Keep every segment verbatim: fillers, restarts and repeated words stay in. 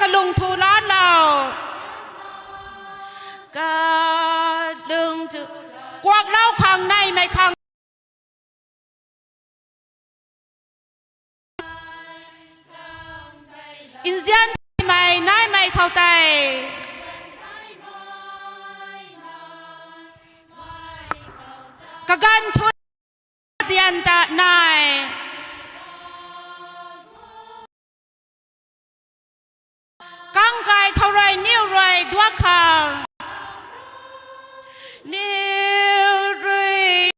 kalung thu laalou. Kalung thu. Kuaklou khang naimei khang. Nzian mei naimei khou tei. Kaganv thu nzian ta nai. Kangkai khou rui niw rui duak khang. Niw rui.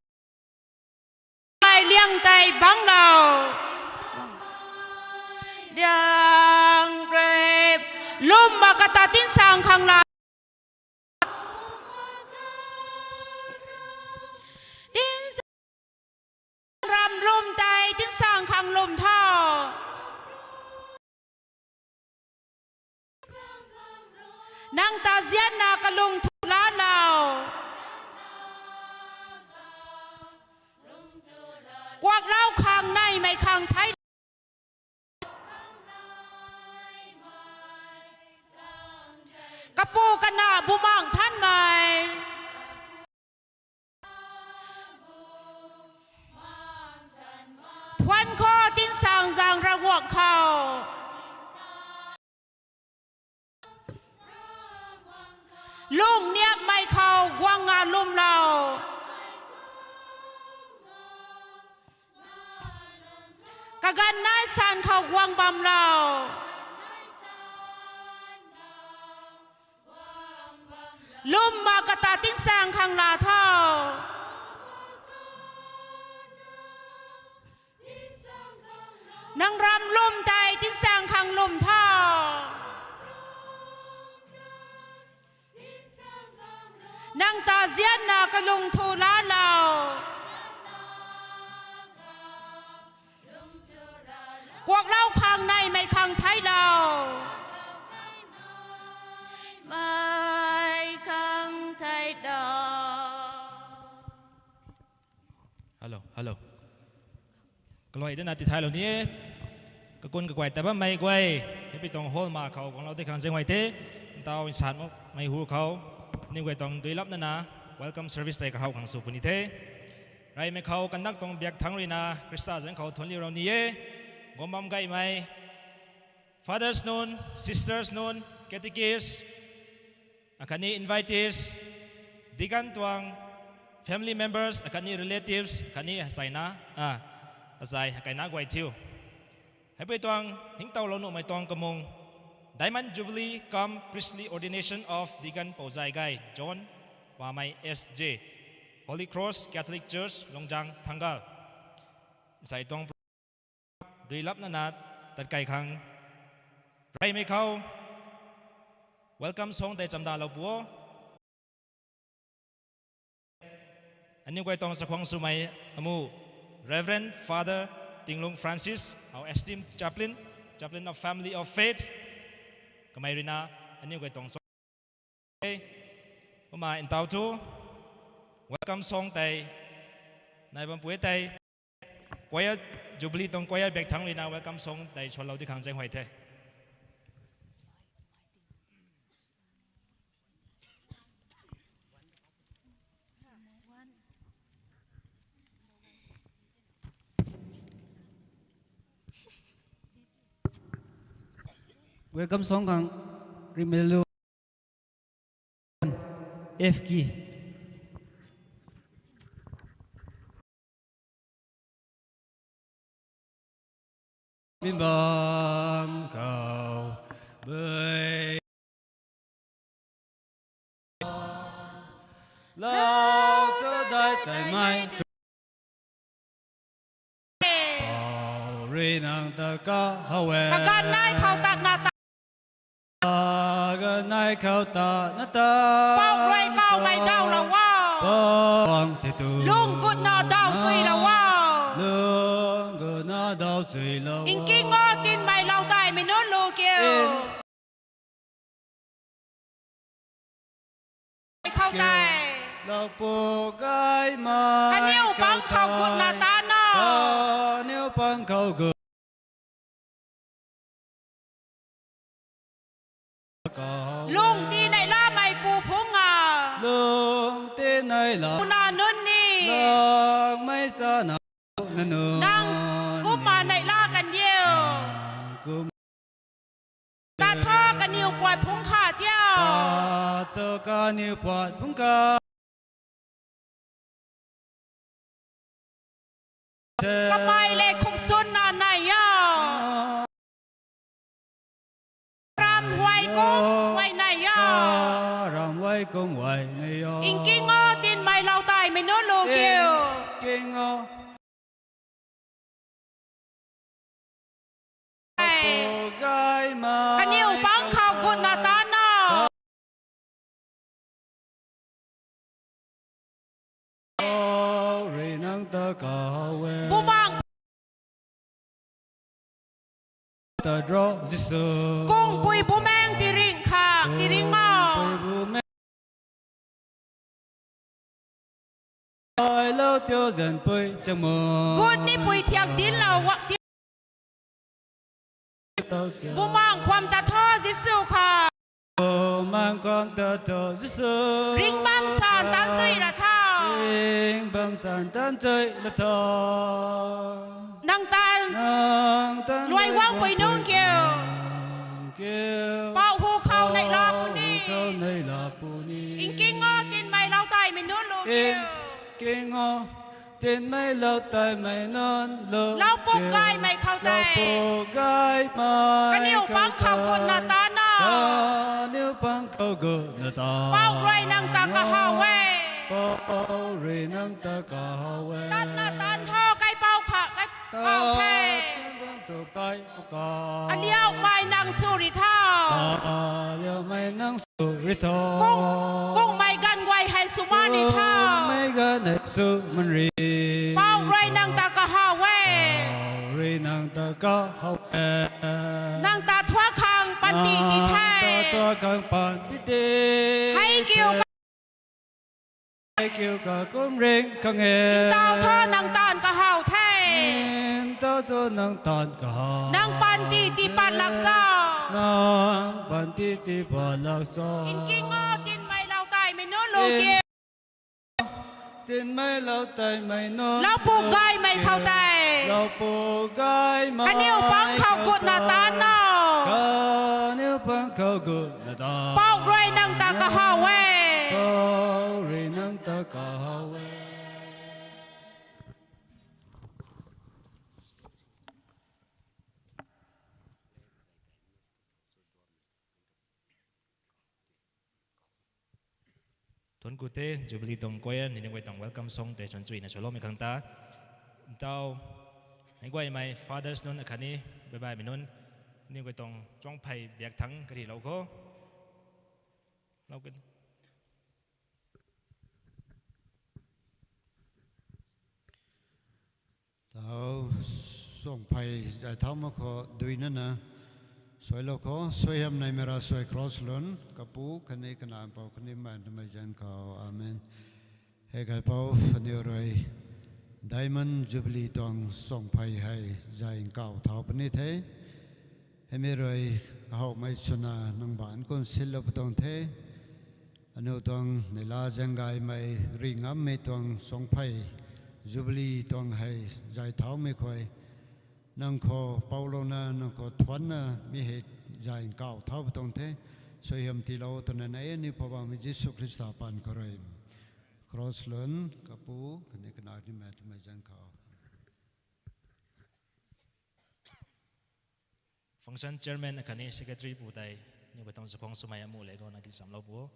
Kai liang tei bangclou. Liang rui. Lwm ma kata tingsaeng khang la. Tingsaeng ram lwm tei tingsaeng khang lwm tho. Nang ta nzianna kalung thu laalou. Kuaklou khang naimei khang thei. Kapu Kanac Bumaengh Nthanmei. Thuan khou tingsaeng zaeng Ravguangc khou. Lungniapmei khou guang nga lwmlou. Kaganv nai san khou guang bamlou. Lwm ma kata tingsaeng khang la tho. Nang ram lwm tei tingsaeng khang lwm tho. Nang ta nzianna kalung thu laalou. Kuaklou khang naimei khang theilou. Mei khang theilou. Hello, hello. Kaluai dana tithailou ni e. Kakun kaguay ta bammei guay, hei pui tuang hall ma khou guanglou tei khang zaenghuay the. Ntau nsan makmei hu khou, aniw guay tuang duilapnana welcome service tei kahowh khang sw puni the. Reymei khou kandak tuang biak thangc ruina Khrista zanc khou thuanliu rou ni e. Guang bam gaymei fathers nunc, sisters nunc, catechist, akhatni invitees, deacon tuang family members, akhatni relatives, khatni achaina, a, achai hakaina guay thiu. Hei pui tuang hingtowlou nuhmei tuang kamung, Diamond Jubilee cum Priestly Ordination of Deacon Pouzai Gay John Pamei S J, Holy Cross Catholic Church, Longzang, Thangal. Sai tuang duilapnana tat kai khang. Reymei khou welcome song tei chamdalou pu o. Aniw guay tuang chakhwang swmei amu Reverend Father Tinglung Francis, our esteemed chaplain, Chaplain of Family of Faith. Kamei ruina aniw guay tuang Kumna ntau thu welcome song tei nai bam pu e tei, choir, Jubilee tuang choir biak thangc ruina welcome song tei suanlou di khang zaenghuay the. Welcome song khang rimelu F key. Min bam khou bui. Lau ta dai tai mai. Pau rui nang ta ka how e. Kaganv nai khou tatna ta. Kaganv nai khou tatna ta. Pau rui kawmei dawlou o. Pau ang te tu. Lung gutna daw suilou o. Lung gutna daw suilou o. Nking o tinmei lou daimei nunc lu kiu. Khou tei. Lau pu gaymei. Kaniw pang khou gutna ta no. Kaniw pang khou gut. Lung ti neihlamei pu phungc a. Lung ti neihla. Puna nunc ni. Langmei chana nanu. Nang kumna neihla kan diu. Nang kum. Tat tho kaniw puat phungc kha diu. Tat tho kaniw puat phungc kha. Kamei le khuksun na nai o. Ram huay kung huay nai o. Ram huay kung huay nai o. Nking o, tinmei lou taimei nunc lu kiu. Nking o. Kaniw pang khou gutna tan o. Bumaengh ta dro Jisu. Kungpui Bumaengh tiringh kha, tiringh o. Ai lou tio zanpui changmu. Gut nipui thiak dinclou wak ti. Bumaengh khwan ta tho Jisu kha. Bumaengh khwan ta tho Jisu. Ringhbam san taanv chui ra tho. Ringhbam san taanv chui ra tho. Nang taanv. Nang taanv luai guangpui nunc kiu. Kiu. Pou hu khou neihla puni. Khou neihla puni. Nking o, tinmei lou taimei nunc lu kiu. Nking o. Tinmei lou taimei nunc lu. Loupuak gaymei khou tei. Loupuak gaymei. Kaniw pang khou gutna tan o. Kaniw pang khou gutna tan. Pou rui nang ta kahaw e. Pou rui nang ta kahaw e. Tatna tan tho, kaipouc kha, kaipouc the. Tatna tan tho, kaipouc kha. Aliaumei nang sw ri tho. Aliaumei nang sw ri tho. Kung, kungmei ganv guay hei sw man ri tho. Kungmei ganv hei sw man ri. Pou rui nang ta kahaw e. Pou rui nang ta kahaw e. Nang ta thuak khang panty ti the. Nang ta thuak khang panty ti. Hei kiu ka. Hei kiu kakum ring khang e. Ntaw tho nang taanv kahaw the. Ntaw tho nang taanv kahaw. Nang panty ti pat lak cho. Nang panty ti pat lak cho. Nking o, tinmei lou taimei nunc lu kiu. Tinmei lou taimei nunc. Loupuak gaymei khou tei. Loupuak gaymei. Kaniw pang khou gutna tan o. Kaniw pang khou gutna tan. Pou rui nang ta kahaw e. Pou rui nang ta kahaw e. Thuanc ku the, Jubilee tuang choir ni ning guay tuang welcome song tei chwn chuina swloumei khang ta. Ntaw, ni guaymei fathers nunc akhatni, baibaimei nunc, ni guay tuang chuangphey biak thangc karilou kho. Lou kan. Tau, chuangphey zay thau mak khou duinana suailou khou, suaihiam neimei ravsuai cross lun, Kapu khatni Kanac Mpouh khatni Mei Nthanmei zanc khou. Amen. Hei kaipouc aniw rui Diamond Jubilee tuang chuangphey hei zay nkauh thau puni the. Heimei rui kahowmei swna nang baanc khou nsinlou pui tuang the. Aniw tuang neihla zaeng gaymei ri ngammei tuang chuangphey Jubilee tuang hei zay thaumei khou nang khou poulouna, nang khou thuanna mi hei zay nkauh thau pui tuang the. Suaihiam tiilou twna nai e, aniw Poubauhmei Jisu Khrista paan khou rui. Cross lun, Kapu khatni Kanac khatni Mei Nthanmei zanc khou. Function chairman akhatni secretary pu tei, ni guay tuang chakhwang swmei amu le khou na tichamlou pu o.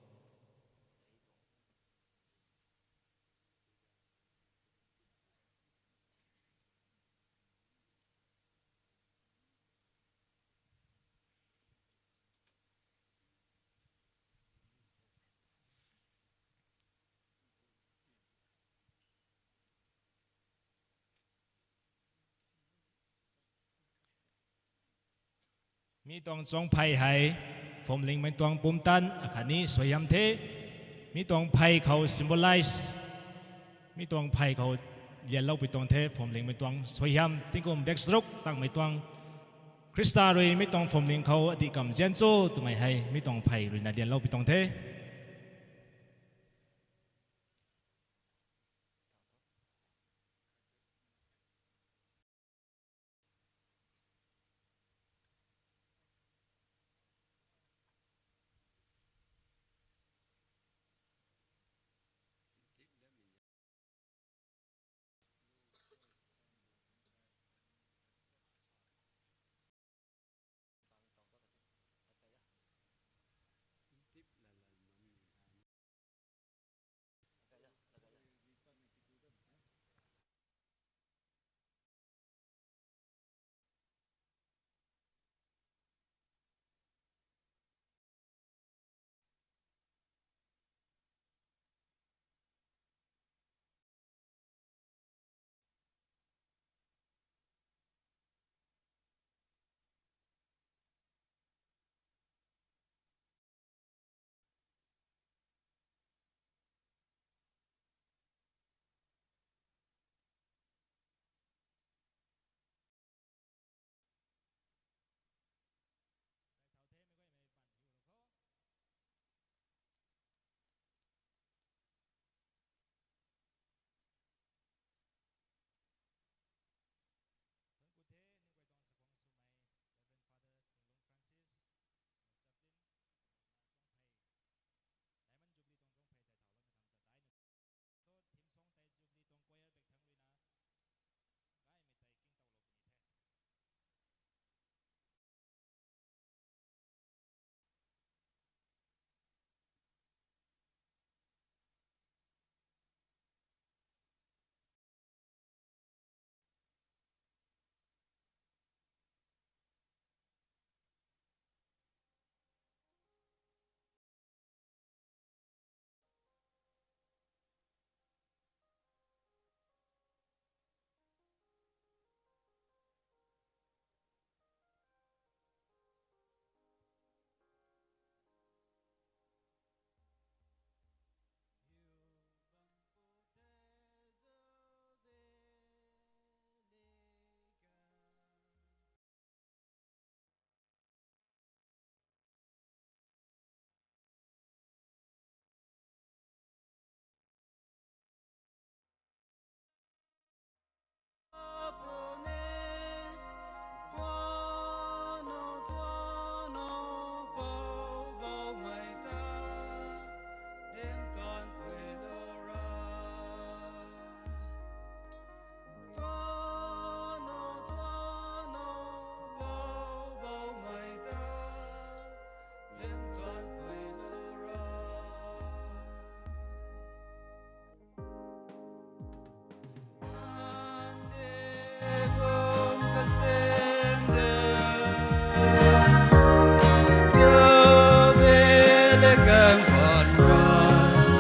Mi tuang chuangphey hei, phuamlingmei tuang pumtan akhatni suaihiam the. Mi tuang phey khou symbolize, mi tuang phey khou lianloupui tuang the, phuamlingmei tuang suaihiam, tingkum riak charuk tangmei tuang, Khrista rui mi tuang phuamling khou adih kam zian cho twmei hei mi tuang phey ruina lianlou pi tuang the.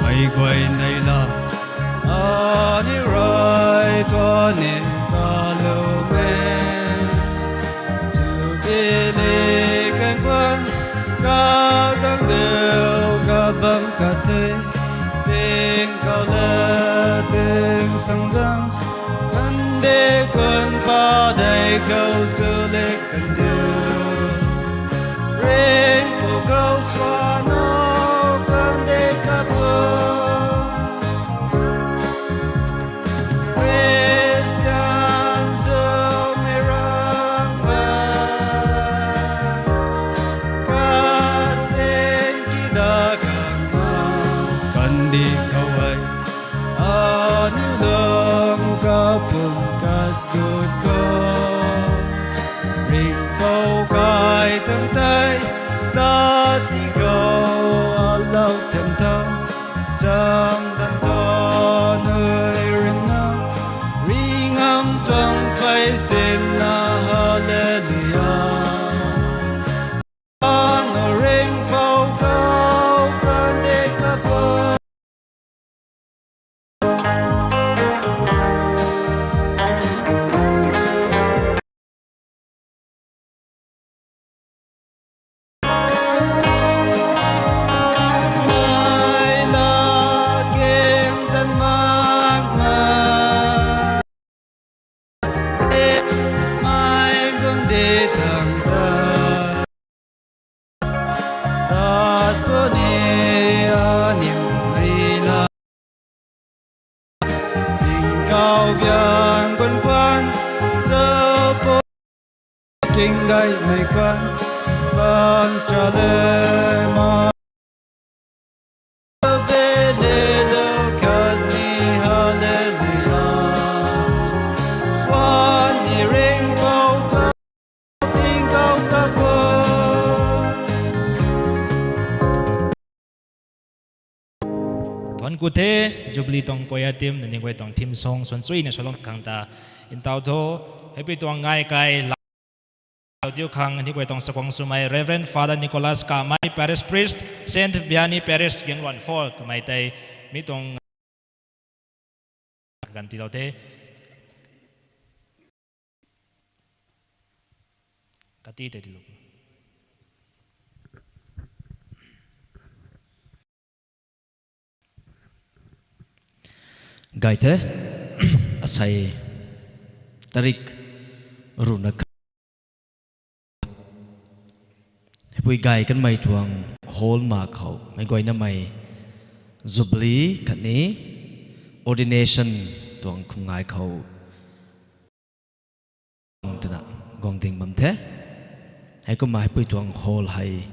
Ai guay nei la, ani rai tuan ni kalu me. Jubilee kan kwan, ka dang deu ka bam ka te, ting kau le ting sang dang, kan de kun pa dei kau chu le kan deu. Ring pu kau swan o, kan de ka pu. Khristian sw mei ram ga, kasin ki da kan ma, kandih khou ai, aniu lung kapum kat gut khou. Ringpou kai tang tei, tat ni khou alou thiam tho. Cham dan tho nui ringna, ringam tuang phey simna, Hallelujah. Anu ringpou kau kan de kapou. Tinggaymei kwan, kan chale ma. Hallelujah, khatni hallelujah. Swan ni ring kau ka, ting kau ka kwan. Thuan ku the, Jubilee tuang choir team, nangniw guay tuang theme song swan chuina salom khang ta. Ntau tho, hei pui tuang ngai kai la diu khang, nangniw guay tuang sakhwang swmei Reverend Father Nicholas Kamei, Parish Priest, Saint Vianney Parish, Gangluan four, kamei tei, mi tuang ganv tiilou the. Kati tei tiilou. Gay the, asei tarik runa kha. Hei pui gay kanmei tuang hall ma khou, meic guaynamei Jubilee khatni ordination tuang khum ngai khou twna guang ding bam the. Heikumna hei pui tuang hall hei,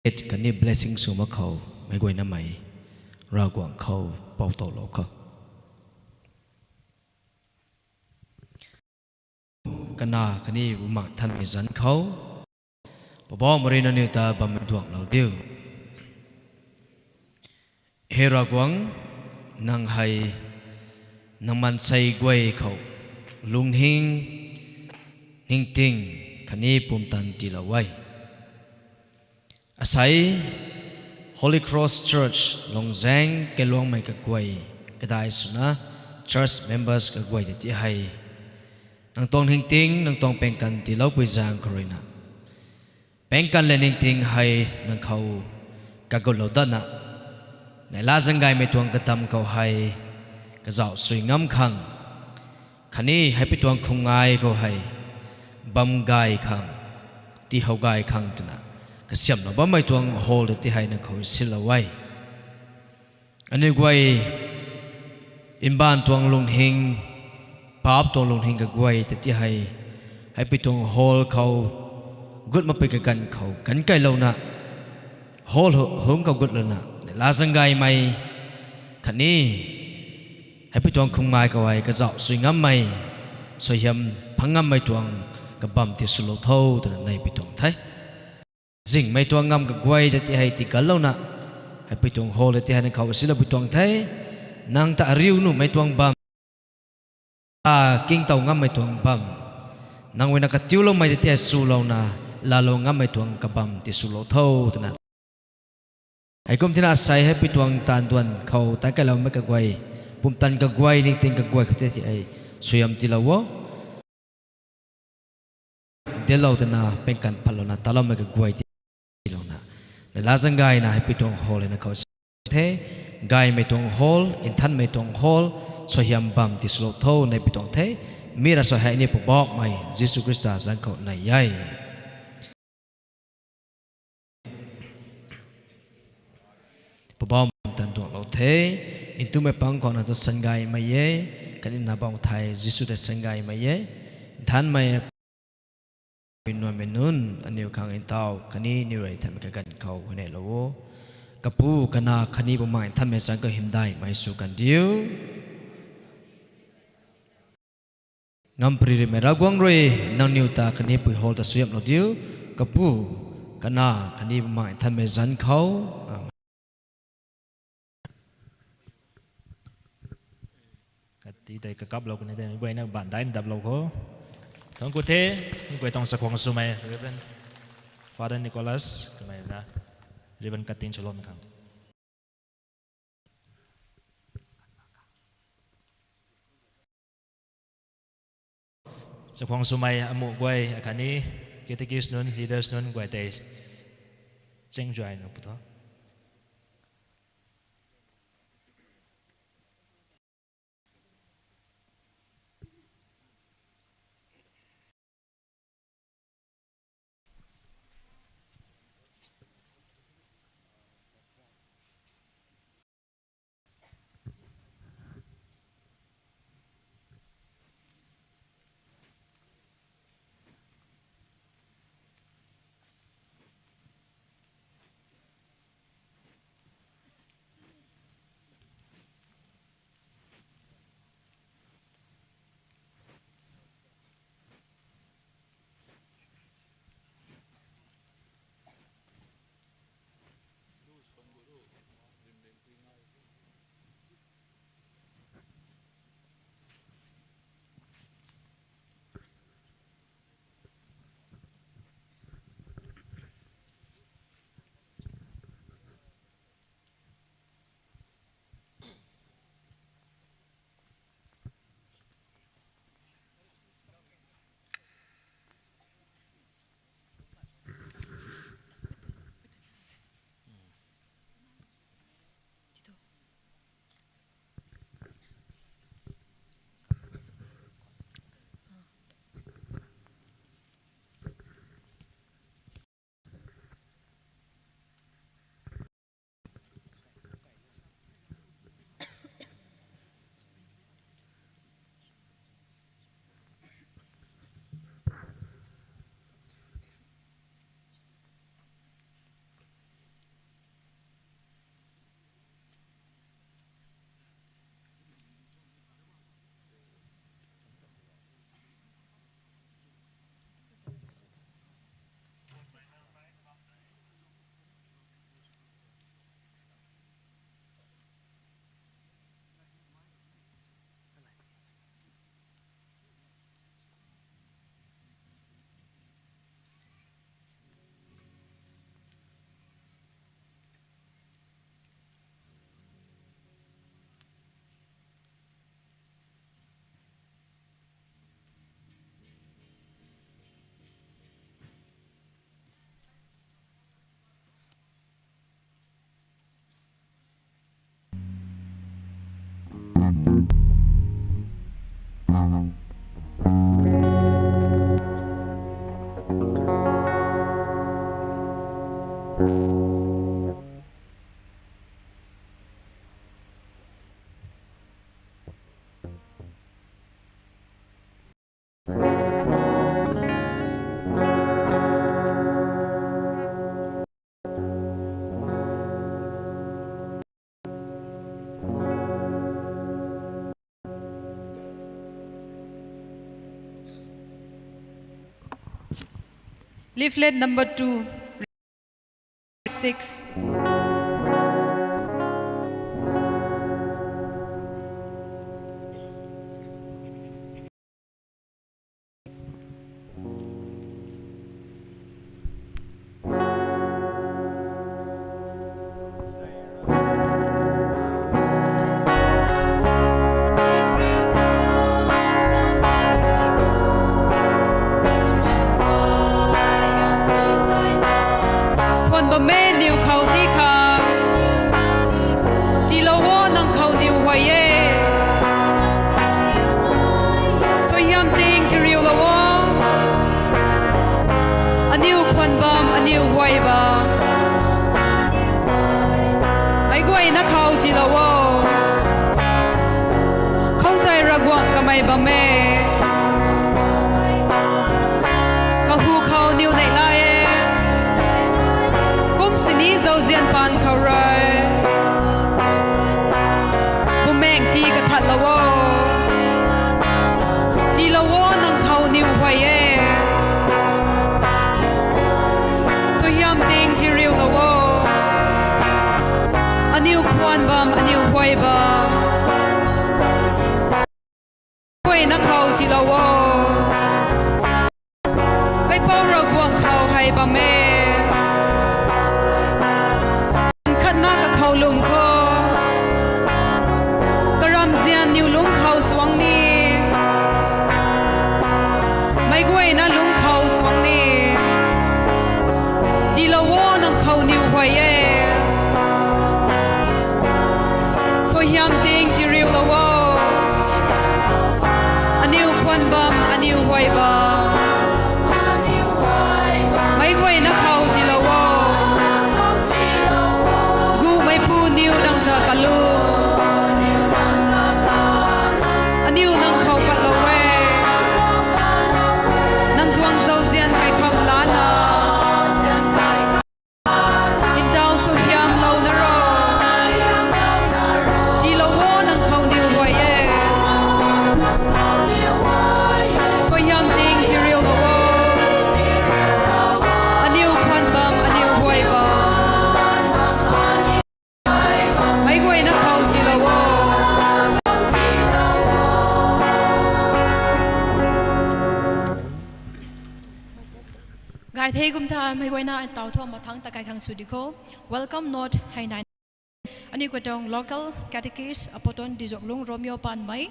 khatni blessing sw mak khou, meic guaynamei Ravguangc khou pou toulou khou. Kana khatni Bumaengh Nthanmei zanc khou, Poubauhmei rui nangniw ta bammei duangclou diu. He Ravguangc, nang hei nang maansei guay khou lungning, ningting khatni pumtan tiilou e. Asei Holy Cross Church Lungzang kailuangmei kaguay, kadai swna church members kaguay ta ti hei, nang tuang ningting, nang tuang pengkan tiiloupui zaeng khou ruina, pengkan le ningting hei nang khou kagutlou datna, neihla zaeng gaymei tuang katam khou hei kazauh sui ngam khang, khatni hei pui tuang khum ngai khou hei bam gay khang, tiihowgay khang twna kasiamhlou bammei tuang hall ta ti hei nang khou silou e. Aniu guay mbaanv tuang lungning, paap tuang lungning kaguay ta ti hei, hei pui tuang hall khou gut makpui kaganv khou kan kailouna, hall hungc khou gutlouna, neihla zaeng gaymei khatni hei pui tuang khum ngai khou hei kazauh sui ngammei, suaihiam phang ngammei tuang kabam tiswlou tho twna neipui tuang the. Zingmei tuang ngam kaguay ta ti hei tiiganlouna, hei pui tuang hall ta ti hei nang khou siloupui tuang the. Nang ta ariu nuhmei tuang bam, ta kingtow ngammei tuang bam, nang ruina katiuloumei ta ti hei swlouna, laalou ngammei tuang kabam tiswlou tho twna. Heikum thina asei hei pui tuang taanv duan khou tan kailoumei kaguay, pumtan kaguay, ningting kaguay khou tei ti hei suaihiam tiilou o. Dinclou twna pengkan patlouna taloumei kaguay tiilouna, neihla zaeng gayna hei pui tuang hall na khou the. Gaymei tuang hall, nthanmei tuang hall, suaihiam bam tiswlou tho neipui tuang the. Mi ravsuai hei aniu Poubauhmei Jisu Khrista zanc khou nei e. Poubauhmei tan duangclou the. Ntumei pang khou nang ta sangaymei e, khatni na bam thei Jisu ta sangaymei e. Nthanmei nuanmei nunc aniu khang ntau khatni aniu rui nthanmei kaganv khou huayneylou o. Kapu, Kanac khatni Bumaengh Nthanmei zanc khou hymdaihmei sw kan diu. Ngamparymei Ravguangc rui nangniw ta khatni pui hall ta suaihiamlou diu. Kapu, Kanac khatni Bumaengh Nthanmei zanc khou. Amen. Kati tei kakaplou kani tei, mi guayna baan daina daplou kho. Thuan ku the, mi guay tuang chakhwang swmei Reverend Father Nicholas kamei na ribbon cutting swlou khang. Chakhwang swmei amuh guay akhatni catechist nunc, leaders nunc guay tei cheng zuay na pu tho. Leaflet number two, six. Khwan bam e niw khou ti kha. Tiilou o nang khou niw huay e. Suaihiam ting tiriulou o. Aniw khwan bam, aniw huay bam. Meic guayna khou tiilou o. Khoutei Ravguangc kamei bam e. Kahu khou niw neihla e. Kum sini zauzian paan khou rui. Bumaengh ti kathatlou o. Tiilou o nang khou niw huay e. Suaihiam ting tiriulou o. Aniw khwan bam, aniw huay bam. Guayna khou tiilou o. Kaipouc Ravguangc khou hei bam e. Khatna kakhou lwm khou. Karamzian niw lungc khou suang ni. Meic guayna lungc khou suang ni. Tiilou o nang khou niw huay e. Suaihiam ting tiriulou o. Aniw khwan bam, aniw huay bam. Meic guayna khou tiilou o. Gumeipu niw nang ta kalu. Aniw nang khou patlou e. Nang tuang zauzian kaikham lana. Ntaw suaihiamlouna ro. Tiilou o nang khou niw huay e. Suaihiam ting tiriulou o. Aniw khwan bam, aniw huay bam. Meic guayna khou tiilou o. Gay the kum tha meic guayna ntaw thu mathangc ta kai khang sw di kho. Welcome note hei nai. Aniu katuang local catechist, Apoton Dizok Lung Romeo Panmei.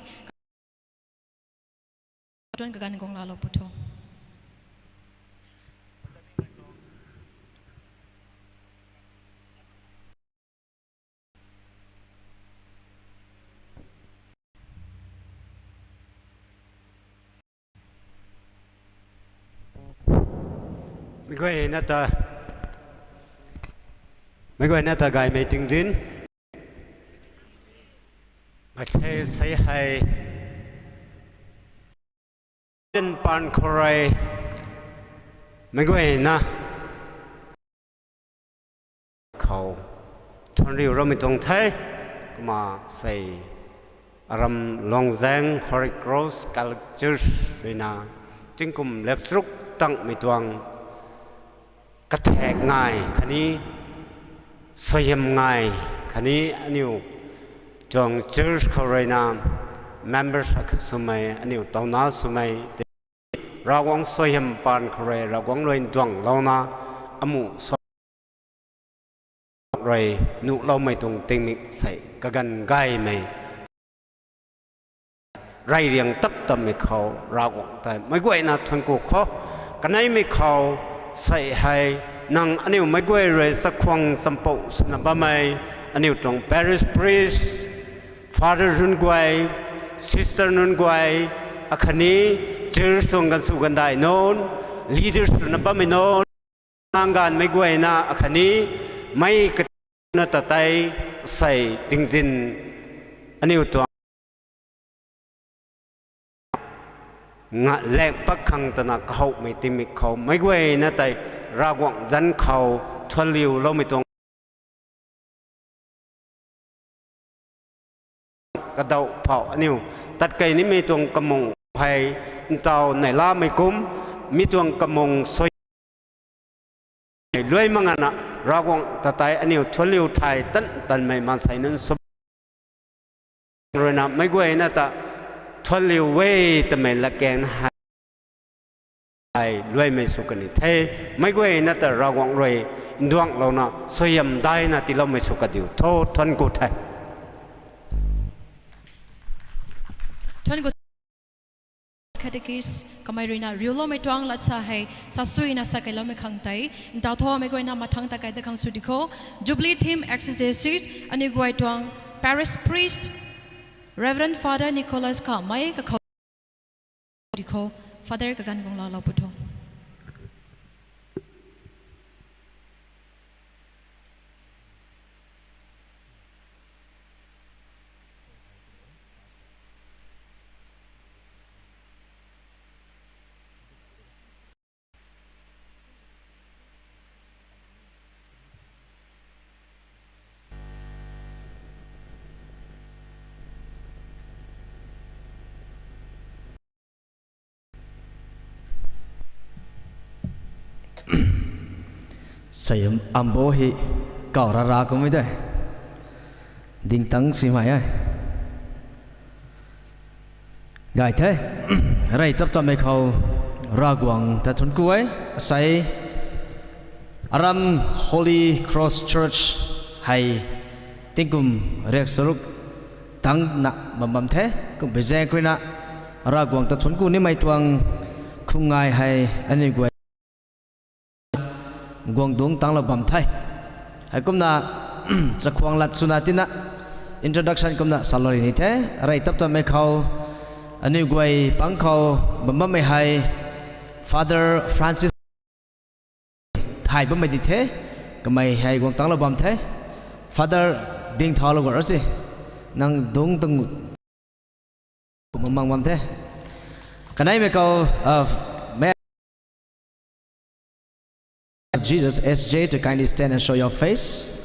Apoton kaganv guang laalou pu tho. Meic guayna ta, meic guayna ta gaymei tingzin. Gathei sei hei. Zin paan khou rui. Meic guayna. Khou. Thuanriu ramei tuang the. Kumna sei. Aram Longzaeng Holy Cross Catholic Church ruina. Tingkum lek charuk tangmei tuang. Kathek ngai khatni suaihiam ngai khatni aniu tuang church khou ruina members akhat swmei aniu tauna swmei Ravguangc suaihiam paan khou rui Ravguangc rui duanglouna amu sa rui nuhloumei tuang tingmik sei kaganv gaymei rey riang tap tammei khou Ravguangc tei meic guayna thuanc ku kho. Kaneimei khou sei hei nang aniu meic guay rui chakhwang champou swna bammei aniu tuang parish priest, father nunc guay, sister nunc guay, akhatni church tuang gansu gandai nunc, leaders swna bammei nunc, nang ganvmei guayna akhatni mei katna ta tei sei tingzin aniu tuang nga leng pak khang twna kahowmei tingmik khou meic guayna tei Ravguangc zanc khou thuanliuloumei tuang kadauh phou aniu tat kei nimei tuang kamung hei ntaw neihlamei kum mi tuang kamung sui Luai mak ngana, Ravguangc ta tei aniu thuanliu thay tan tanmei maansei nunc sw ruina meic guayna ta thuanliu e twmei latkaeng hei luaimei sw kani the. Meic guayna ta Ravguangc rui nduanglouna suaihiam daina tiiloumei sw kadiu tho. Thuanc ku the. Thuanc ku Catechist kamei ruina riuloumei tuang lat sa hei sasuina sa kailoumei khang tei ntaw tho. Meic guayna mathang ta kai da khang sw di kho. Jubilee theme exegesis aniu guay tuang Parish Priest Reverend Father Nicholas Kamei kakhou di kho. Father kaganv guang laalou pu tho. Sai am bo hei kaw rara kummei de. Dingtang simei e. Gay the. Rey tap tammei khou Ravguangc ta thuanc ku e. Asei aram Holy Cross Church hei tingkum riak charuk tangcna bam bam the. Kum pui zaeng ruina Ravguangc ta thuanc ku nimei tuang khum ngai hei aniu guay guang dungc tanglou bam the. Heikumna chakhwang lat swna tina introduction kumna salou ri ni the. Rey tap tammei khou aniu guay pang khou bam bammei hei Father Francis thay bammei di the. Kamei hei guang tanglou bam the. Father, ding thaulou garo se. Nang dungc tuang kumna mang bam the. Kaneimei khou, uh, may I Jesus S J to kindly stand and show your face.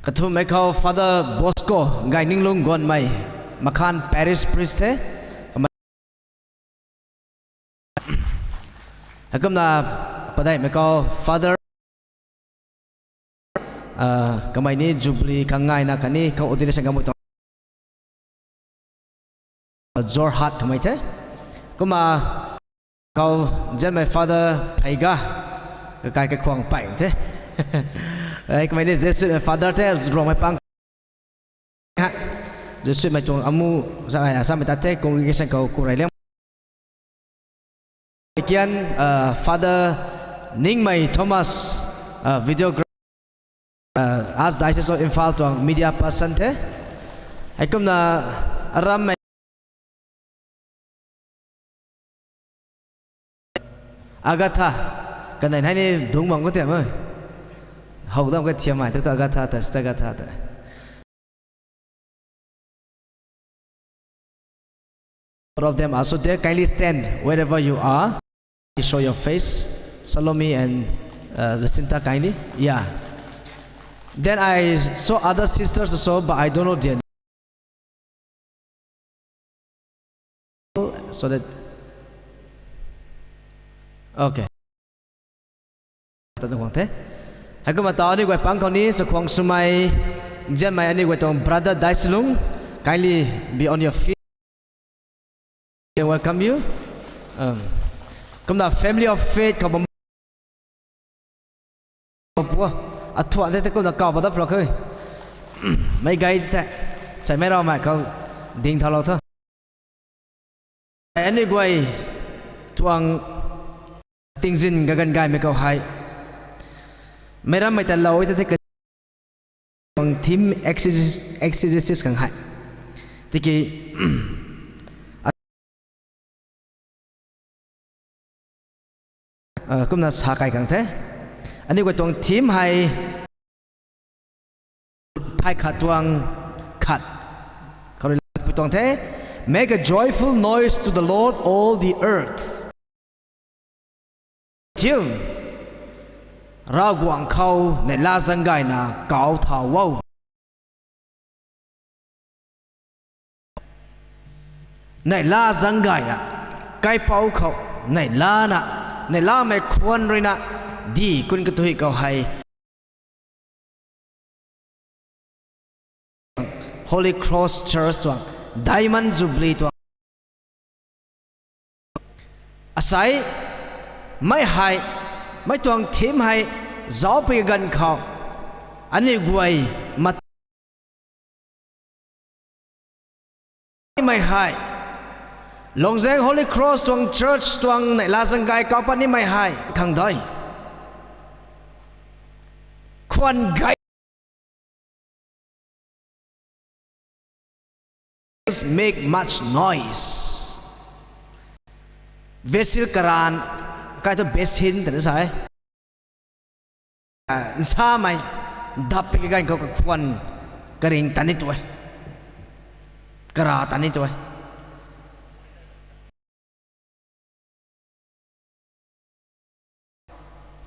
Kathumhmei khou Father Bosco Gayninglung Gonmei, Makhan Parish Priest the. Heikumna padeihmei khou Father, ah, kamei ni Jubilee khang ngaina khatni khou ordination kamei tuang Jorhat kamei the. Kumna khou nzianmei Father Pheiga, kakai kakhwang pey the. Ei, kamei ni Jesuitmei Father the, Ruangmei pang. Jesuitmei tuang amu, sa, samei ta the, congregation khou kurei liang. Kian, uh, Father Ningmei Thomas, uh, videographer, uh, Archdiocese of Imphal tuang media person the. Heikumna arammei Agatha, kanei hei ni dungc bam khou tiam e. How dam ka thiammei tu Agatha ta, Sister Agatha ta. All of them are so there. Kindly stand wherever you are. Show your face. Salome and, uh, Jacinta, kindly. Yeah. Then I saw other sisters also, but I don't know their So that, okay. Tat nung the. Heikumna ta aniu guay pang khou ni chakhwang swmei, nzianmei aniu guay tuang Brother Daisilung, kindly be on your feet. They welcome you. Um, kumna Family of Faith khou bam pu, athuan the, te kumna kaw pat dat pla khe. Meic guay tei, chaimei raumei khou ding thaulou tho. Aniu guay tuang tingzin kaganv gaymei khou hei, meic rammei ta lou e ta the, tuang theme exegesis, exegesis khang hei. Tiki, uh, kumna sa kai khang the. Aniu guay tuang theme hei, phay khat tuang khat. Khou rui lat pui tuang the. Make a joyful noise to the Lord, all the earth. Chiu, Ravguangc khou neihla zaeng gayna kaw thau o. Neihla zaeng gayna, kaipouc khou, Neihlana, neihlamei khwan ruina, di kun kathui khou hei Holy Cross Church tuang Diamond Jubilee tuang asei, mei hei, mei tuang theme hei, zaucpui kaganv khou, aniu guay mat mei hei, Lungzang Holy Cross tuang church tuang neihla zaeng gay kau pat nimei hei khang dei, khwan gay make much noise. Vessel karan, kai thu basin twna sa e. Nsamei dap pi kaganv khou kakhwan karing ta ni tu e, kara ta ni tu e.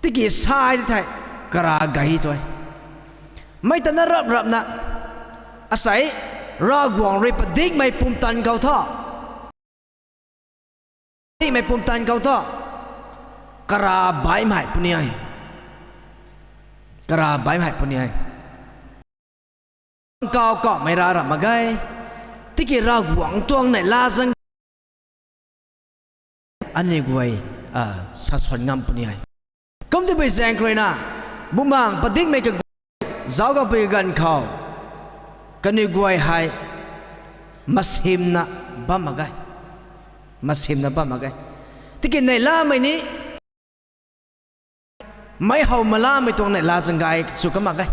Tiki sai thei kara gay tu e. Mei ta na rap rapna, asei, Ravguangc rui padikmei pumtan khou thu, padikmei pumtan khou thu, kara baihmei puni e, kara baihmei puni e. Kau kaumei ra ram mak ge. Tiki Ravguangc tuang neihla zaeng aniu guay sasuan ngam puni e. Kum tipui zaeng khou ruina, bumaengh padikmei kaguay zauc kapui kaganv khou, kaniw guay hei masimna bam mak ge, masimna bam mak ge. Tiki neihlamei ni mei how malamei tuang neihla zaeng gay sw ka mak ge.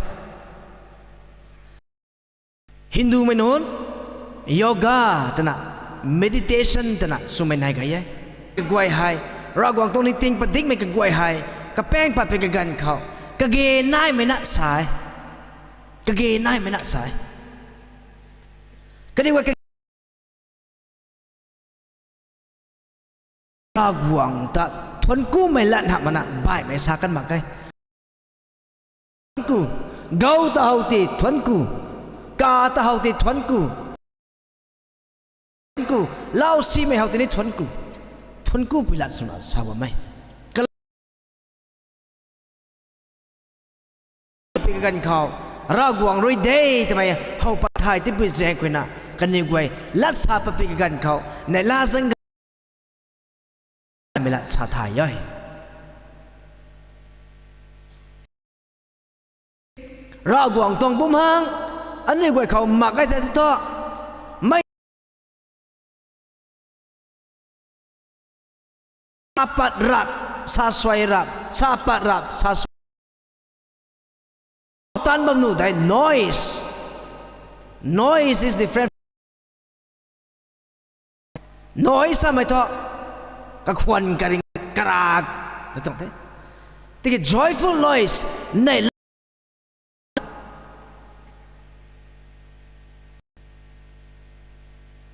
Hindumei nunc yoga twna, meditation twna swmei nai gay e. Kaguay hei, Ravguangc tuang ningting padikmei kaguay hei, kapaeng pat pi kaganv khou, kage naimei na sa e, kage naimei na sa e. Kaniw guay ka Ravguangc ta thuanckumei lat hamh makna baihmei sa kan mak ge. Thuancku, gau ta how ti thuancku, ka ta how ti thuancku, thuancku, lau simei how ti ni thuancku, thuancku pui lat swna sa bammei. Pi kaganv khou, Ravguangc rui de twmei how pat thay tipui zaeng khou ruina, kaniw guay lat sa pat pi kaganv khou, neihla zaeng gaymei lat sa thay e. Ravguangc tuang bumaengh aniu guay khou mak e the thu, mei sa pat rap, sa suai rap, sa pat rap, sa suai, tan bam nuh dei noise. Noise is different. Noise samei thu kakhwan karing karak na tuang the. Tiki joyful noise, neih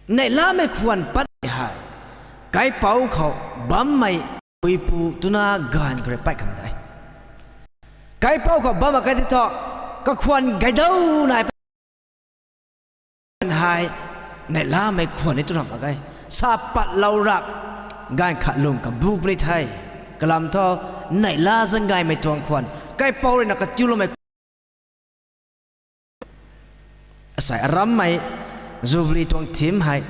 neihlamei khwan pat hei, kaipouc khou bammei puipu twna ganv khou rui pat khang de. Kaipouc khou bam mak khe ti thu, kakhwan gaydau nai hei, neihlamei khwan ni tw ram mak ge. Sa patlou rap, ganv khat lung kabu puni the. Kalam thu, neihla zaeng gaymei tuang khwan, kaipouc rui na katiuloumei Asei arammei Jubilee tuang theme hei,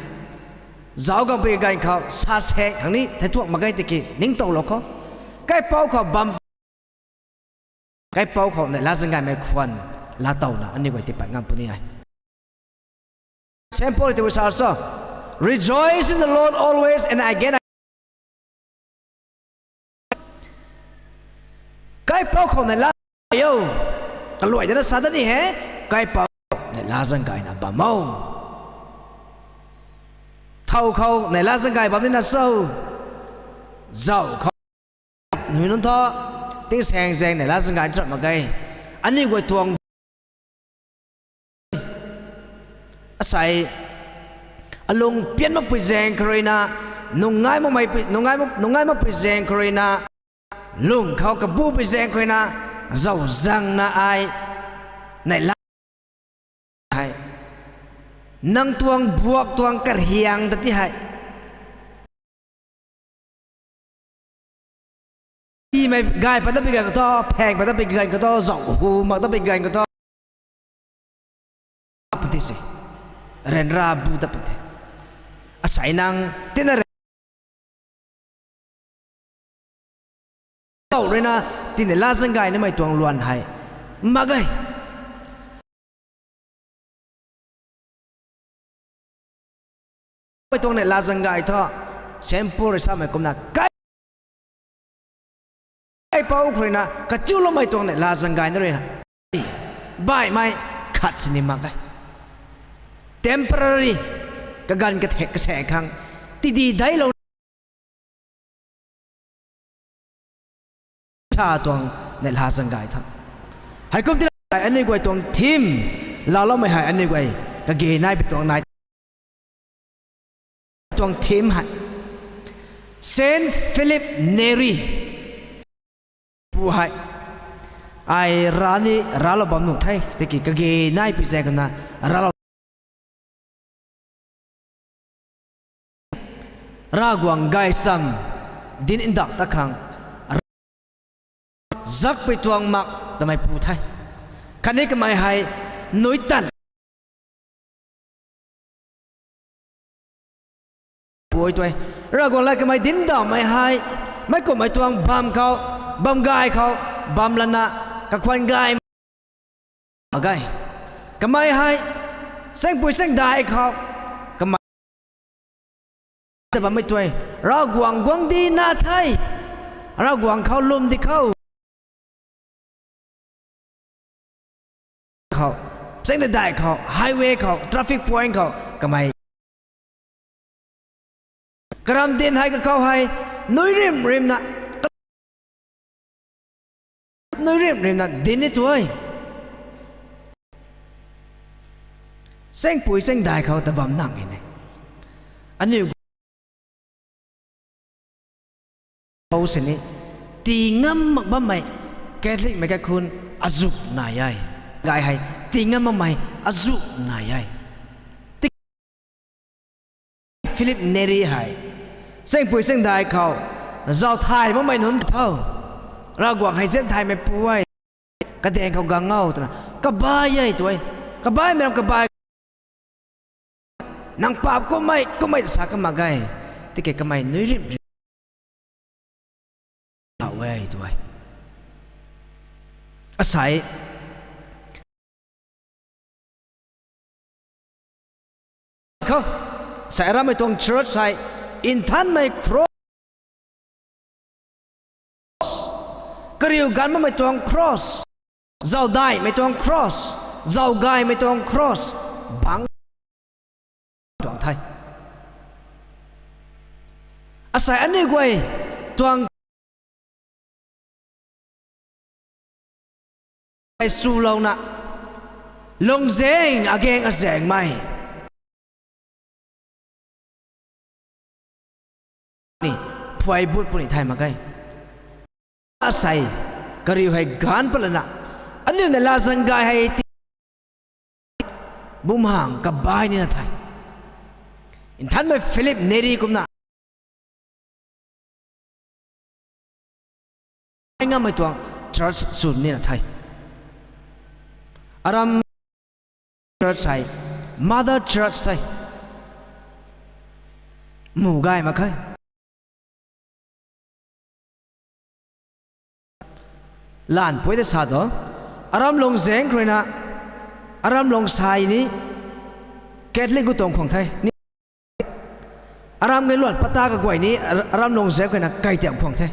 zauc gangpui ganv khou sa sek khang ni thei thuak mak ge tiki ningtowlou khou, kaipouc khou bam, kaipouc khou neihla zaeng gaymei khwan laatowna aniu guay tiipat ngam puni e. Saint Paul ti sa cho, Rejoice in the Lord always, and again I Kaipouc khou neihla o. Kaluai dana sa dat ni he, kaipouc neihla zaeng gayna bam o. Thow khou neihla zaeng gay bam nina cho. Zauc khou, nunc thu, tingsaeng zaeng neihla zaeng gay nrap mak ge. Aniu guay tuang asei, alung pian makpui zaeng khou ruina, nungai makmei, nungai mak, nungai makpui zaeng khou ruina, lung khou kabupui zaeng khou ruina, zauc zaengna ai neihla hei, nang tuang buak tuang kariang ta ti hei Mei gay pat tat pi ganv khou thu, pheng pat tat pi ganv khou thu, zauh hu mak tat pi ganv khou thu, pun the se. Ryanra bu tat pun the. Asei nang tina re, zauh ruina, tina latzan gay nimei tuang luan hei mak ge. Mei tuang neih latzan gay thu, Saint Paul rui samei kumna, kai, kaipouc khou ruina katiuloumei tuang neih latzan gay na ruina, baihmei khat sini mak e. Temporary, kaganv kathek kasek khang, tidi daiclou sa tuang neih latzan gay tha. Heikum tina aniu guay tuang theme laaloumei hei aniu guay kage nai pi tuang nai tuang theme hei Saint Philip Neri pu hei ai rani raclou bam nuh the, tiki kage nai pi zaeng kana raclou Ravguangc gaychamv dinc ndauh ta khang zakpui tuang mak tamei pu the. Khatni kamei hei nuitan pui tue. Ravguangc lat kamei dinc ndauhmei hei meic kumhmei tuang bam khou, bam gay khou, bam lana kakhwan gay mak ge. Kamei hei saengpui saengdai khou, kamei ta bammei tue, Ravguangc guangcdic na the, Ravguangc khou lwm di khou, khou, saengdai khou, highway khou, traffic point khou, kamei karam dinc hei kakhou hei, nui rimh rimhna, nui rimh rimhna dinc ni tue. Saengpui saengdai khou ta bam nang e ne. Aniu khou sini, tii ngam mak bammei, Catholicmei kaikhun azuh nai e. Gay hei, tii ngam makmei azuh nai e. Philip Neri hei saengpui saengdai khou zauc thay makmei nunc tho. Ravguangc hei zian thaymei pu e, kadaeng khou gang o twna kabai e tue. Kabaimei ram kabai, nang paap kummei kummei sa ka mak ge. Tiki kamei nui rimh rimh lou e tue. Asei khou, asei arammei tuang church hei nthanmei cross, kariu ganv makmei tuang cross, zauc daihmei tuang cross, zauc gaymei tuang cross bangc tuang the. Asei aniu guay tuang swlouna lungzaeng agaeng azaengmei ni phuai but puni thay mak ge. Asei kariu hei ganv pat lana aniu neih latzan gay hei ti bumhang kabai nina the. Nthanmei Philip Neri kumna ngammei tuang church sw nina the. Aram church hei mother church the. Mu gay mak khe. Laanv pui ta sa tu, aram lungzaeng khou ruina, aram lung sai ni Catholic gu tuang khwang the. Aram gay luan pata kaguay ni aram lungzaeng khou ruina kai tiam khwang the.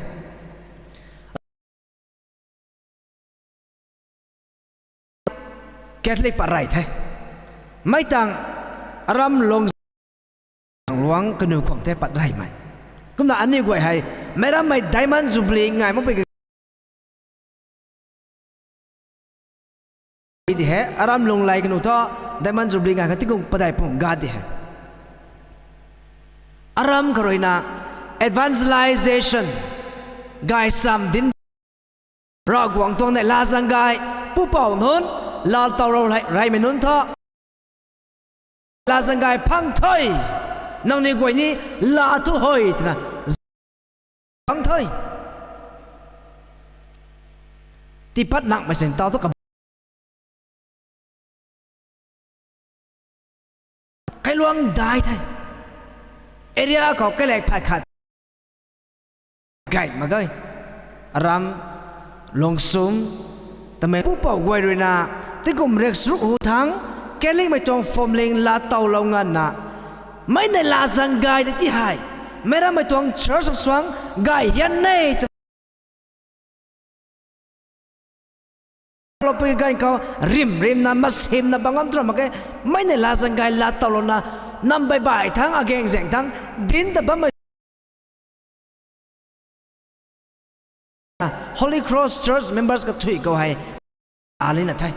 Catholic pat rey the. Mei tang aram lungzaeng luang kanu khwang the pat reymei. Kumna aniu guay hei, meic rammei Diamond Jubilee ngai makpui di he, aram lunghlei kanu thu, Diamond Jubilee ngai kha tikum padeih pung ga di he. Aram khou ruina evangelization, gaychamv dinc, Ravguangc tuang neih latzan gay, pupouc nunc, laa towlou reymei nunc thu, latzan gay phang the, nangniw guay ni laa thu hei twna phang the. Tiipat nangmei sing tau tu ka. Kailuang dai the. Area khou kailek phay khat. Gay mak ge. Aram, Longsum, tamei pupouc guay ruina, tingkum riak saruk hu thang, Catholic mei tuang phwamling laa towlou nganvna, mei nei laa zaeng gay de ti hei, meic rammei tuang church suang gay hian e tw lou pui ganv khou rim rimna, masimna bam ngam tw ra mak ge, mei nei laa zaeng gay laa towlouna, nam baih baih thang, agaeng zaeng thang, dinc ta bammei Holy Cross Church members kathuic khou hei, alina the.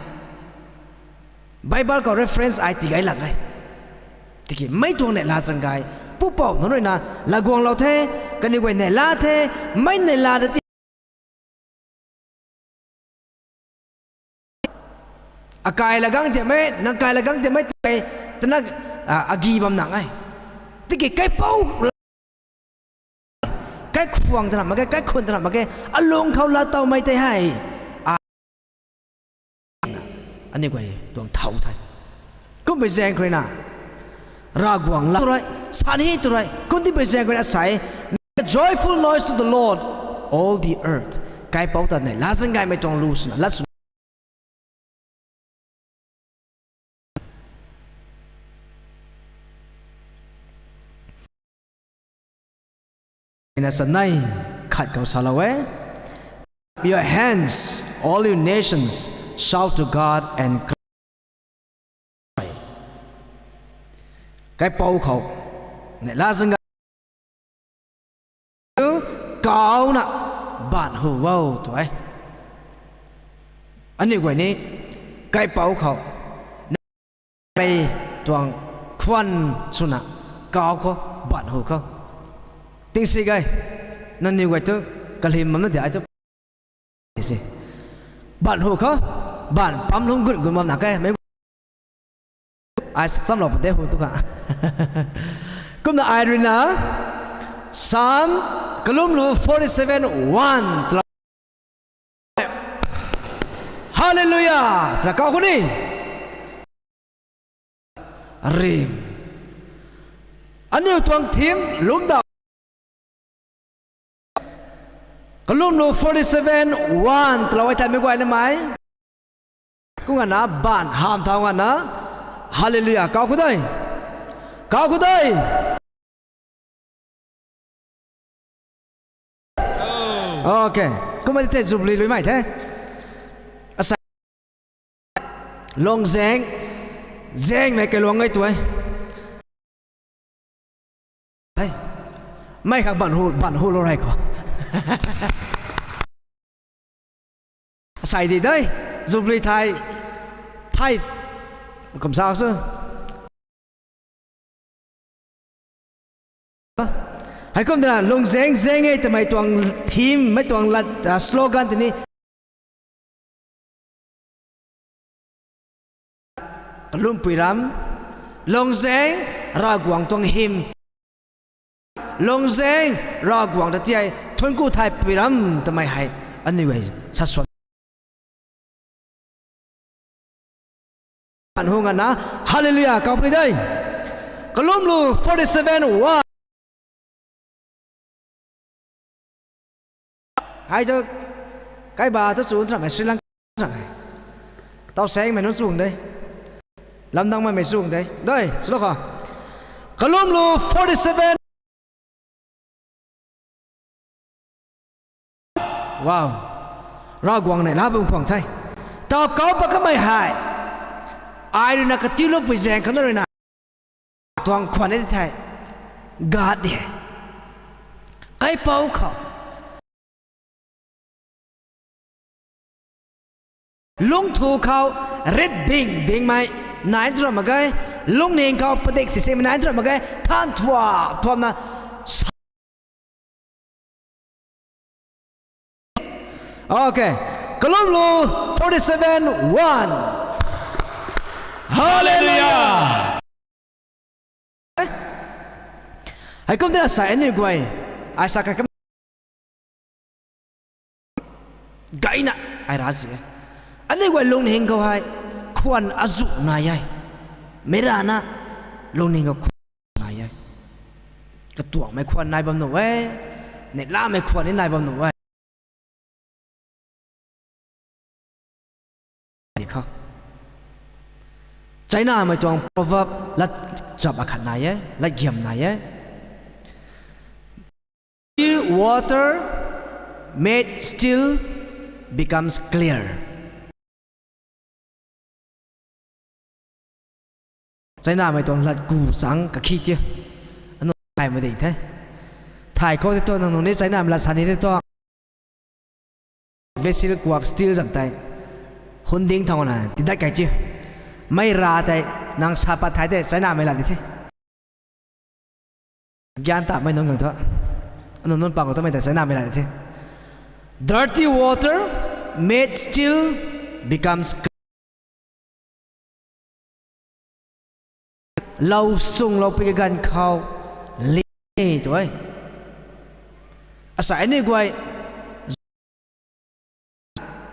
Bible khou reference ai tigay lak e. Tiki mei tuang nei laa zaeng gay, pupouc nunc ruina, laa guanglou the, kaniw guay nei laa the, mei nei laa de ti akai la gang tiamei, nang kai la gang tiamei tei, tana, a, agi bam nang e. Tiki kaipouc, kaikhwang tana mak ge, kaikhun tana mak ge, alung khou laa towmei tei hei, a, aniu guay tuang thau the. Kumbei zaeng khou ruina, Ravguangc laa tu rui, san hi tu rui, kumtipui zaeng khou ruina sa e, Make a joyful noise to the Lord, all the earth. Kaipouc ta nei laa zaeng gaymei tuang lu swna, lat swna na sa nai khat khou salou e. Clap your hands, all you nations, shout to God and cry. Kaipouc khou nei laa zaeng gay kauna baanc hu o tw e. Aniu guay ni kaipouc khou mei tuang khwan swna kau khou baanc hu khou. Tingsi gay, nangniw guay tu kalim bamna di ai tu se. Baanc hu khou, baanc pam lungc gun gun bam na ke, mei ai chamlou pade hu tu kha. Kumna ai ruina, Psalm kalumlu forty-seven one twlou, Hallelujah twna kau khou ni. Rim. Aniu tuang theme lwmdauh. Kalumlu forty-seven one twlou e thaymei guay namei. Kum nganvna baanc hamh thau nganvna, Hallelujah kau khou de. Kau khou de. Ok. Kumna tei Jubilee luimei the. Asei lungzaeng, zaengmei kailuang e tu e. Mei khang baanc hu, baanc hu lou rei khou. Asei di de, Jubilee thei, thei, kum sa sw. Heikum twna lungzaeng zaeng e twmei tuang theme, mei tuang lat, ah, slogan tini. Kalumpui ram, lungzaeng Ravguangc tuang hym, lungzaeng Ravguangc ta tiai thuanc ku thaipui ram twmei hei aniu e sa suan. An hu nganvna, Hallelujah kau puni de. Kalumlu forty-seven one. Hei tu, kaiba tu chu ntramei Sri Lanka ntramei. Tau sengmei nunc chung de. Lamdangmei mei chung de. Dei, swlou kha. Kalumlu forty-seven. Wow. Ravguangc nei laa bam khwang the. Tau kau pat kamei hei, ai ruina katiulou pui zaeng khou na ruina tuang khwan e the. God de. Kaipouc khou lungthu khou rit bing bingmei nai tw ra mak ge, lungning khou padik sisimei nai tw ra mak ge, than thuam thuamna sa Ok. Kalumlu forty-seven one. Hallelujah. Heikum twna sa aniu guay. Ai sa ka kam. Gayna ai ra si e. Aniu guay lungning khou hei khwan azuh nai e. Mei rana lungning khou khwan nai e. Katuangmei khwan nai bam nuh e. Neihlamei khwan ni nai bam nuh e. Di khou, Chinamei tuang proverb lat chap akhat nai e, lat giam nai e. Dirty water made still becomes clear. Chinamei tuang lat ku chang kakhi ti. Anu thaymei ding the. Thay khou tei tu nang nunc ni Chinamei lat sa ni tei tu vessel kuak steel zam tei hun ding thau na tidat kai ti. Mei ra tei nang sa pat thay tei Chinamei lat di the. Gyan tamei nunc gang thu, anu nunc pang khou tamei tei Chinamei lat di the. Dirty water made still becomes clean. Lou sunglou pi kaganv khou ling e tu e. Asei aniu guay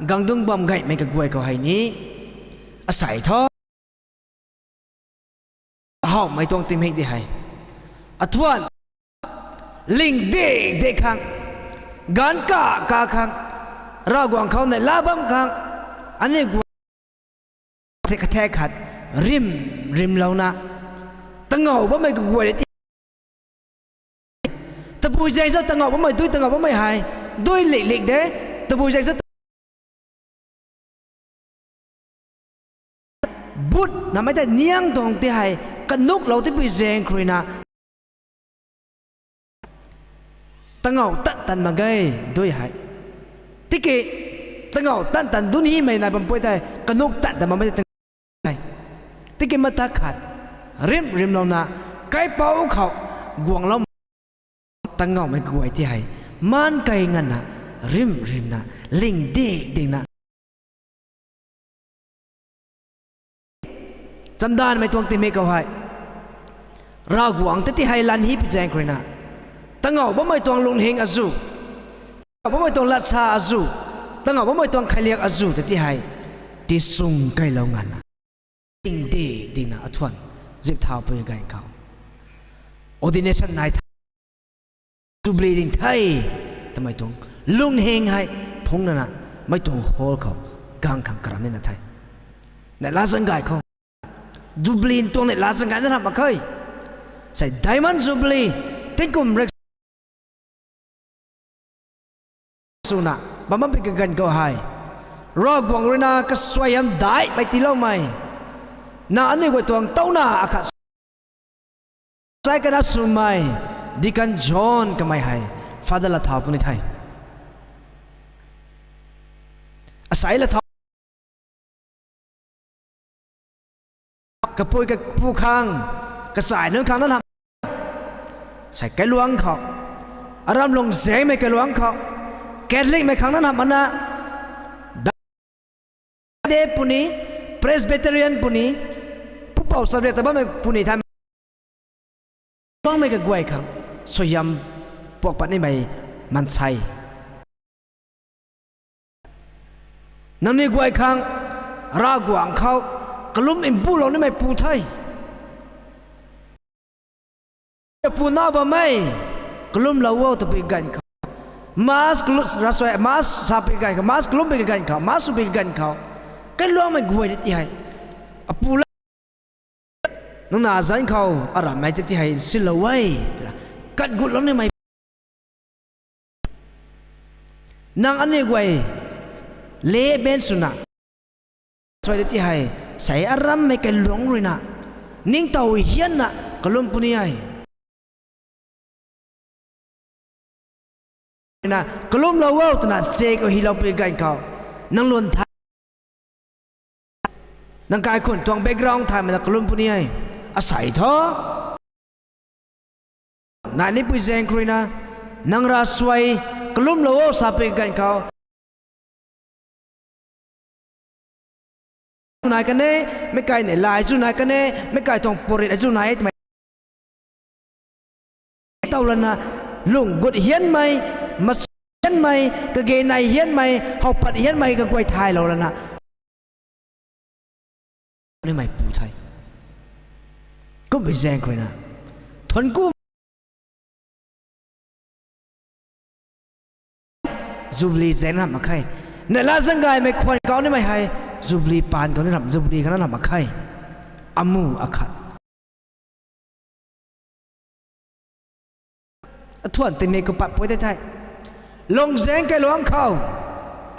gangdung bam gaymei kaguay khou hei ni, asei thu ahowmei tuang timik di hei, athuan ling de de khang, ganv ka ka khang, Ravguangc khou neihla bam khang, aniu guay the kathek khat rim rimlouna, tangow bammei kaguay ti. Tabui zaeng cho tangow bammei, dui tangow bammei hei, dui lik lik de, tabui zaeng cho but namei tei niang tuang ti hei, kanuklou tipui zaeng khruina tangow tan tan mak ge, dui hei. Tiki tangow tan tan dun himei nai bam pui tei kanuk tan tan makmei tei tiki matak khat rim rimlouna, kaipouc khou guanglou tangawmei guay ti hei, maan kei nganvna, rim rimna, ling dik dingna, chamdanmei tuang timik khou hei, Ravguangc ta ti hei lan hi pi zaeng khruina, tangaw bammei tuang lunghing azuh, tangaw bammei tuang latsa azuh, tangaw bammei tuang khailiak azuh ta ti hei, tisung keilou nganvna, ling dik dingna athuan zip thau pui ganv khou, ordination nai the, jubilee ding the twmei tuang lunghing hei phungc lana, mei tuang hall khou gang khang karam nina the. Neihla zaeng gay khou jubilee tuang neihla zaeng gay na ramh mak khe. Sei diamond jubilee, tingkum rek swna bam bam pi kaganv khou hei, Ravguangc ruina kasuaihiam daihmei tiiloumei, na aniu guay tuang touna akhat sai kana swmei Deacon John kamei hei father lat thau puni the. Asei lat thau kapui kapu khang, kasai nunc khang na nam, sei kailuangc khou, aram lungzaengmei kailuangc khou, Catholicmei khang na nam ana, de puni, Presbyterian puni, pupouc subject ta bammei puni the. Bangmei kaguay khang suaihiam puak pat nimei maansei, nangniw guay khang Ravguangc khou kalum mbulou nimei pu the. Pu na bammei, kalumlou o twpui ganv khou, mass kalu- ravsuai mass sapui ganv khou, mass kalumpui ganv khou, mass swpui ganv khou, kailuangmei guay ta ti hei, apu la, nang na zanc khou arammei ta ti hei nsilou e, twna kat gutlou nimei, nang aniu guay le ben swna suai ta ti hei, sei arammei kailuangc ruina, ningtow hianna kalum puni e. Na kalumlou o twna sek o hilou pui ganv khou, nang lun the, nang kaikhun tuang background thaymei na kalum puni e. Asei thu nai nipui zaeng khruina, nang ravsuai kalumlou o sapui ganv khou, nai kane, meic kai neihla chu nai kane, meic kai tuang purit chu nai e twmei tow lana, lung gut hianmei, masu hian Mei, kage nai hianmei, how pat hianmei kaguay thaylou lana, nimei pu the. Kummei zaeng khruina, thuanc ku Jubilee zaeng na mak khe. Neihla zaeng gaymei khwan kau nimei hei, Jubilee paan kau ni ram, Jubilee khana ram mak khe. Amu akhat. Athuan tingmik khou pat pui de the. Lungzaeng kailuangc khou,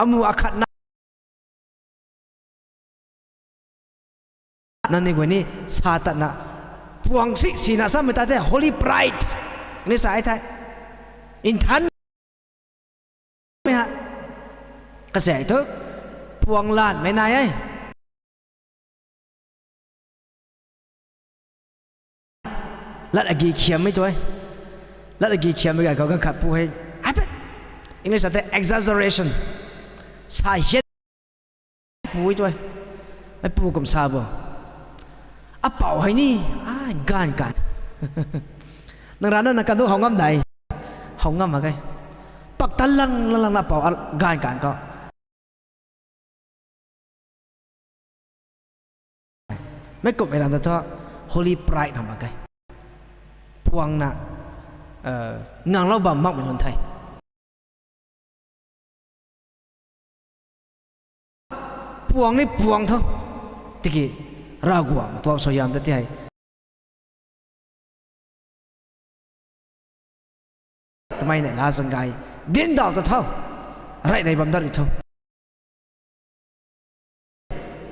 amu akhat na, nangniw guay ni sa tatna, puang si sina samei ta the, holy pride ni sa e the. Nthan mei ha, kasei thu, puang lanmei nai e. Lat agi khiammei tu e. Lat agi khiammei ganv khou ganv khat pu hei, habit, English ta the exaggeration, sa hian pu e tu e. Meipu kum sa bo, apou hei ni, a, gaanv kan, nang rana nang kan tu how ngam dai, how ngam mak ge. Pak ta lang lang lang na apou gaanv kan khou mei kumhmei ram ta thu, holy pride na mak ge. Puangna nganglou bam makmei nunc the. Puang ni puang tho, tiki Ravguangc tuang suaihiam ta ti hei, twmei neihla zaeng gay dinc daw ta tho, rey rey bam dat ri tho.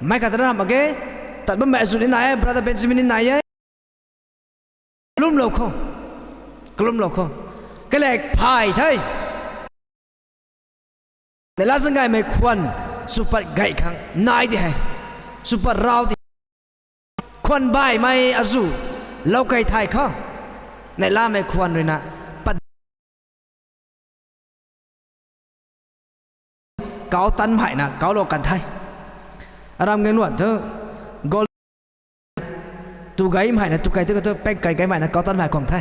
Meic khat ta na ram mak ge, tat bammei azuh ni nai e, brother Benjamin ni nai e. Kalumlou khou, kalumlou khou, kalek phay the. Neihla zaeng gaymei khwan swpat gay khang nai di hei, swpat raw di. Khwan baihmei azuh lou key thay khou, neihlamei khwan ruina pat kau tanmheina kaulou kan the. Aram gaengluan thu, gol, tu gaymheina tu key tu ka thu peng key gaymheina kau tanmhei khwang the.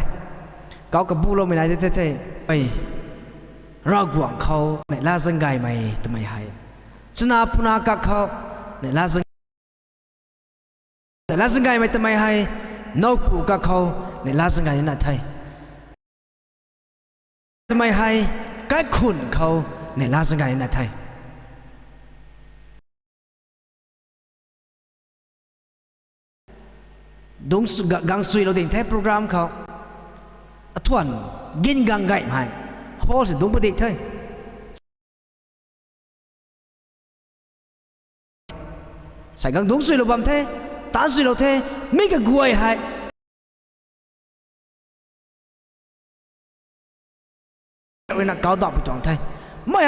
Kau kabuloumei nai de the the. Ei, Ravguangc khou neihla zaeng gaymei twmei hei, chana puna kak khou neihla zaeng neihla zaeng gaymei twmei hei, nowpu kak khou neihla zaeng gay nina the. Twmei hei, kaikhun khou neihla zaeng gay nina the. Dungc, gang suilou ding the program khou. Athuan gin gang gaymei hall si dungc padik the. Sai gang dungc suilou bam the, taanc suilou the, mi kaguay hei ruina kau dap pui tuang the.